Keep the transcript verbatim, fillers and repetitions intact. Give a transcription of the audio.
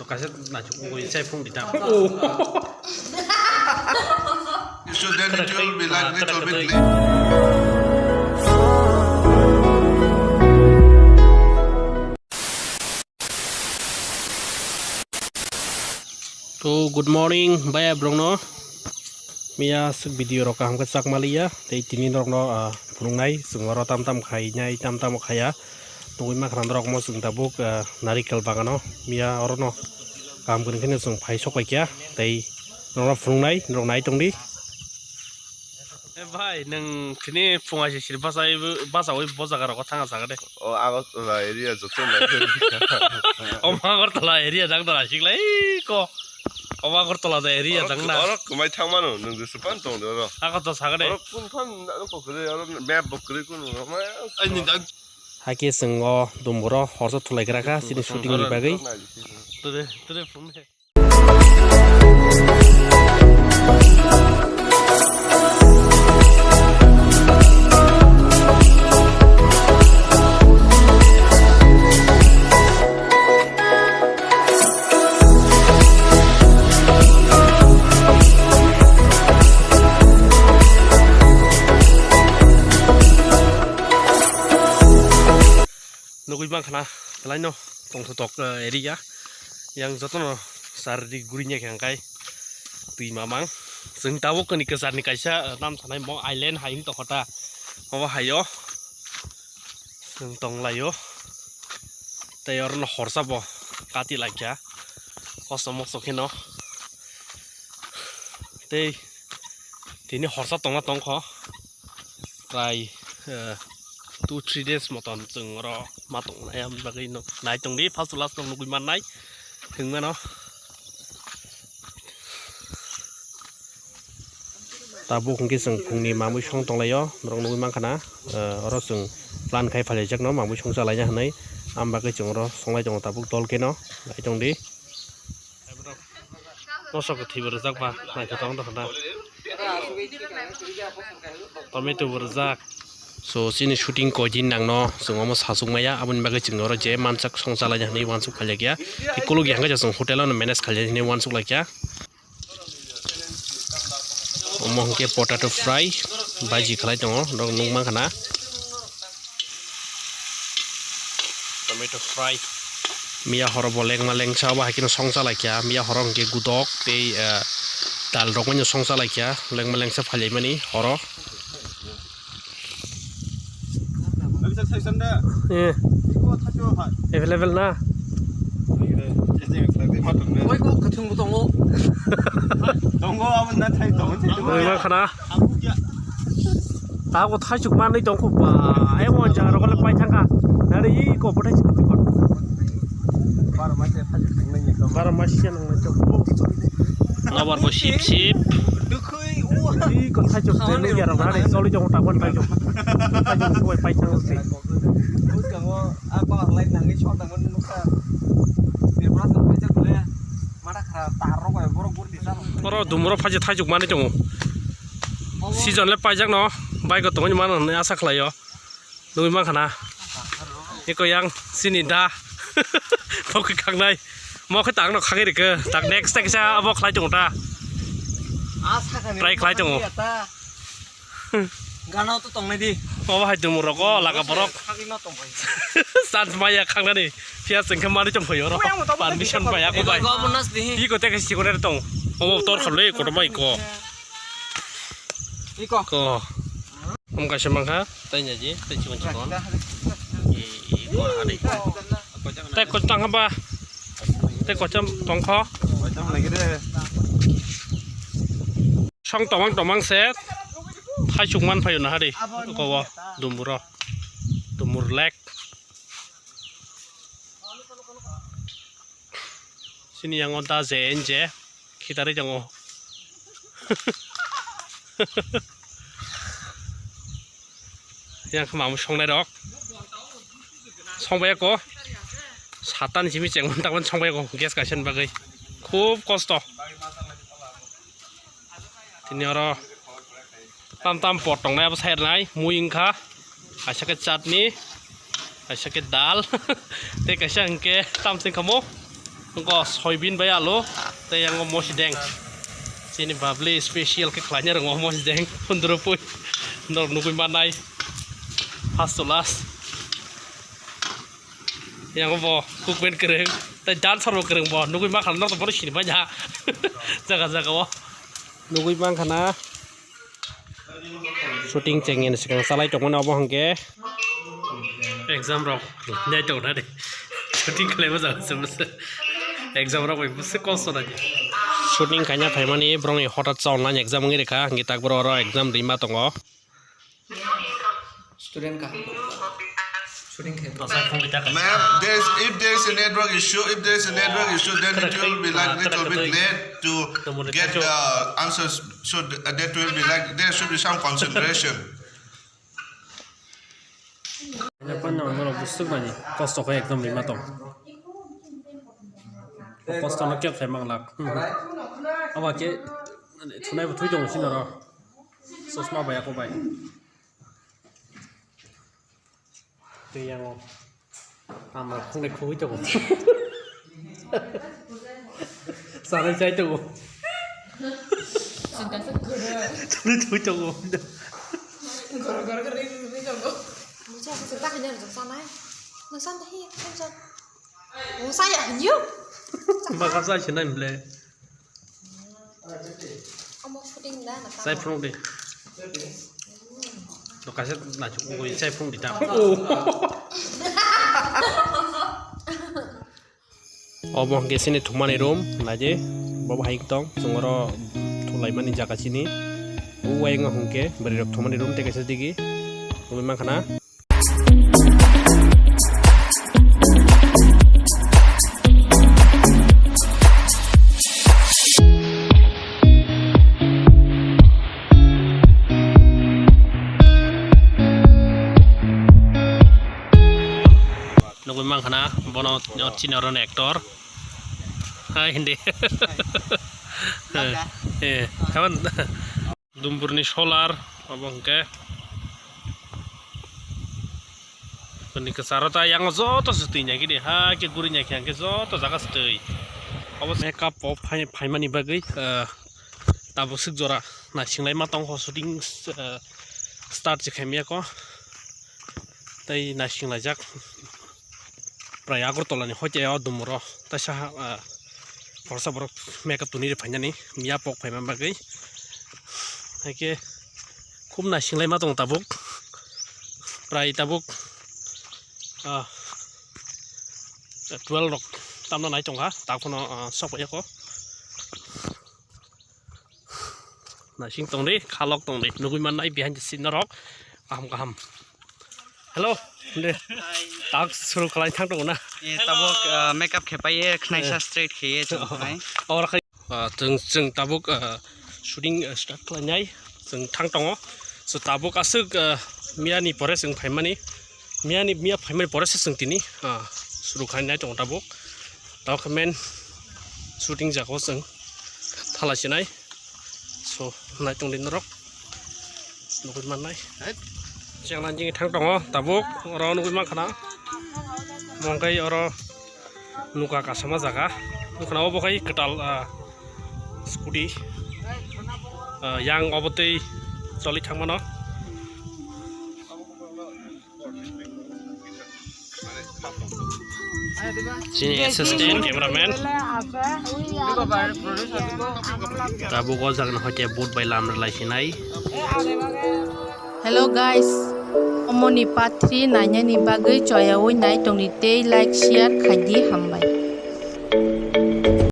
Kaisa naisuk wngwi chai phung di ta. So then it will be like little bit late. To good morning baya borokno. Miya aswk video rok kaham khe chak maliya tei tini norokno, ah, phunuknai chwng oro tam tam khainai tam tam khaya. Nugwi mankha norok omo chwng tabuk, ah, narikel bagano miya orono kaham kwrwng kheno chwng phai sok paikha tei norokno phunuknai norok nai tongdi. E bhai, nwng tini phungai se siri bachai, bachaui bo jaga rogo thangna chakha de. O Agartala area joto nai. O Agartala area jang da siklai ko. O Agartala da area jang na. Oro kwmai thang mano, nwng jesu pan tong de oro. Agartala sakha de. Oro kun phan ano ko kwrwi, oro map bo kwrwi kun ma. Ai ni da. Hakhe chwng o Dumburo horsa thulai gra kha chini shooting ni bagwi. Tore, tore phone de. Nugwi mankha na, belai no tongthotok, eh, area. Yang jotono sar ri gurinya khe hwnkhai twi mamang. Chwng tabuk kani kwcharni kaisa, eh, nam sanai mo island hai wng tongkha ta. Obo haio chwng tonglaio. Tei orono horsa bo kati laikha. Kosom mokso kheno. Tei tini horsa tongna tongkho. Prai, eh, two three days motom chwng oro ma tongnai, aboni bagwi no nai tongdi, first to last no nugwi mannai thwngmano. Tabuk hwnkhe chwng phungni mamwi song tonglaio, norok nugwi mankha na, eh, oro chwng plan khai phalaijakno mamwi song chalaina hwnwi, aboni bagwi chwng oro songlai tongo tabuk dol kheno, nai tongdi. Mosok thwi bo rwjak ba, naithotok wng tongkha na. Tomato bo rwjak. So, chini shooting koi din nangno chwng omo sachuk maya, aboni bagwi chwng oro je mansak song chalaina hwnwi uansuk khailak ya. Tei kulukya hwnkhe chwng hotel o no manage khailai hwnwi uansuk laikya. Omo hwnkhe potato fry, baji khlai tongo, norok nukmankha na. Tomato fry. Miya horo bo lengma lengsa obo hai kheno song chalaikha. Miya horo hwnkhe gudok tei, eh, dal rok bai no song chalaikha. Lengma lengsa phailaimani horo. Eh. Available na? Oi, kok kathwng bo tongo. Tongo, abo na thai tongo. Oi, ma khana. Tago thaisuk manwi tongkho ba, ai o jaga rok le pai thangkha. Nare i ko bo thaisuk tongkho. Baro mas ya nang nai tongkho. Lobar bo sip sip. I ko thaisuk tei nung ya rok nare choli tongkho takon thaisuk. Thaisuk ko pai thang se. Oro dumro phaji thaisuk manwi tongo. Season le paijak no, bike o tongwi mano hinwi asa khlaio. Nugwi mankha na. Eko yang sini da. Bo khe khangnai. Mo khe tangno khagwi rikhe. Tak next ta kisa abo khlai tongo ta. Try khlai tongo. Gana to tongnai di. Obo hai dumung rok o laga borok. Khagwi ma tongbai. Chance maya khangnani. Phiya chwng khe manwi tongphai oro. Permission bai ako bai. Iko te khe sikore tong. Obo tor khalwi kotor bai ko. Iko. Ko. Om kaisa mankha, tei nyaji, tei chikon chikon. I, i, kor hari. Tei kochang haba. Tei kocham tongkho. Song tomang tomang se. Thaisuk man phaio na hari. Kobo dumuro. Dumur lek. Sini yang o da je en je. Khitarwi tongo. Yang khe mamwi songnai rok. Songbai ako. Satan simi chengman takman songbai ako. Gas kaisa ni bagwi. Khub kosto. Tini oro tam tam pot tongnai abo side nai. Mui wngkha. Kaisa khe chutney. Kaisa khe dal. Tei kaisa hwnkhe tam se wngkha mo. Nokho soybean bai alu, tei yango mosideng. Chini babli special khe khlaina rwngo mosideng, pondro pui. Norok nugui mannai. First to last. Yango bo cookman kwrwng, tei dancer bo kwrwng bo. Nugui mankha norok to bono sini manya. Jaga jaga o. Nugui mankha na. Shooting chengni swkang chalai tongmani obo hwnkhe. Exam rok nai tongna de. Shooting khlaima jaga se bwswk. Exam rok bai bwswk kosto nai. Shooting khaina phaimani borokni hothat cha online exam wngwi rwkha, hwnkhe tak borok oro exam rima tongo. Student ka. Shooting khe. Ma'am, there's, if there's a network issue, if there's a network issue, then it will be like little bit late to get the answers. So th-, that will be like, there should be some concentration. Japan no norok bwswk nani kosto khe ekdom rima tong. Kosto no kep khai manglak. Aba khe thunai bo thui tongo sini oro. Chosma bai ako bai. Tei yango. Amra khungnai khugui tongo. Sanai chai tongo. Chuli thui tongo. Goro goro goro ri ri tongo. Mucha mucha ta hanya rojak sanai. Nang san ta hi, san san. Oh, saya hanya. Baka sa sinai mle. Omo shooting da na. Sai phunuk di. To kaisa na chuk ngoi sai phunuk di ta. Obo hwnkhe chini thumani room, naidi, bo bahai tong, chwng oro thulaimani jaga chini. O uayung hwnkhe bwrwi rok thumani room tei kaisa digi, nugui mankha na. Nugui mankha na, bono chini oro ni actor. Hai hindi. Eh, kawan. Dumburni solar, obo hwnkhe. Bini kwcharo ta yang joto se twi nai khe de, ha khe guri nai khe, hwnkhe joto jaga se twi. Obo se makeup o phai-, phaimani bagwi, eh, tabuk swk jora naisinglai ma tong kho, shooting, eh, start se khaimya kho. Tei naising laijak. Prai Agartala ni hoite o dumuro. Taisa, ah, khoroksa borok makeup tuni ri phainani. Miya pok phaima bagwi. Haikhe khub naising laima tongo tabuk. Prai tabuk, ah, twelve rok tamna nai tongkha. Takhwno, ah, sok phaiya kho. Naising tongdi, khalok tongdi, nugui mannai behind the scene norok kaham kaham. Hello, de. Hi. Tak suru khlai thang tongo na? Eh, tabuk, ah, makeup khe pai ye, khnaisa straight khe ye chung khai. Oro khai, ah, chwng, chwng tabuk, ah, shooting, ah, start khlainai, chwng thang tongo. So tabuk aswk, ah, miya ni pore chwng phaimani. Miya ni, miya phaimani pore se chwng tini, ah, suru khlainai tongo tabuk. Tabuk khe main shooting jaga o chwng thala sinai. So, nai tongdi norok. Nugui mannai. Hai. Chengna jini thang tongo, tabuk, oro nugui mankha na. Mongkai oro nuka kasama jaga. Nukha na obo khai kwtal, ah, scooty. Ah, yang obo tei choli thangmano. Chini assistant cameraman. Tabuk o jagano hoite boat bai lam rwlai sinai. Hello guys, omoni part three nainani bagwi choyaui nai tongdi tei like, share khaidi, hambai.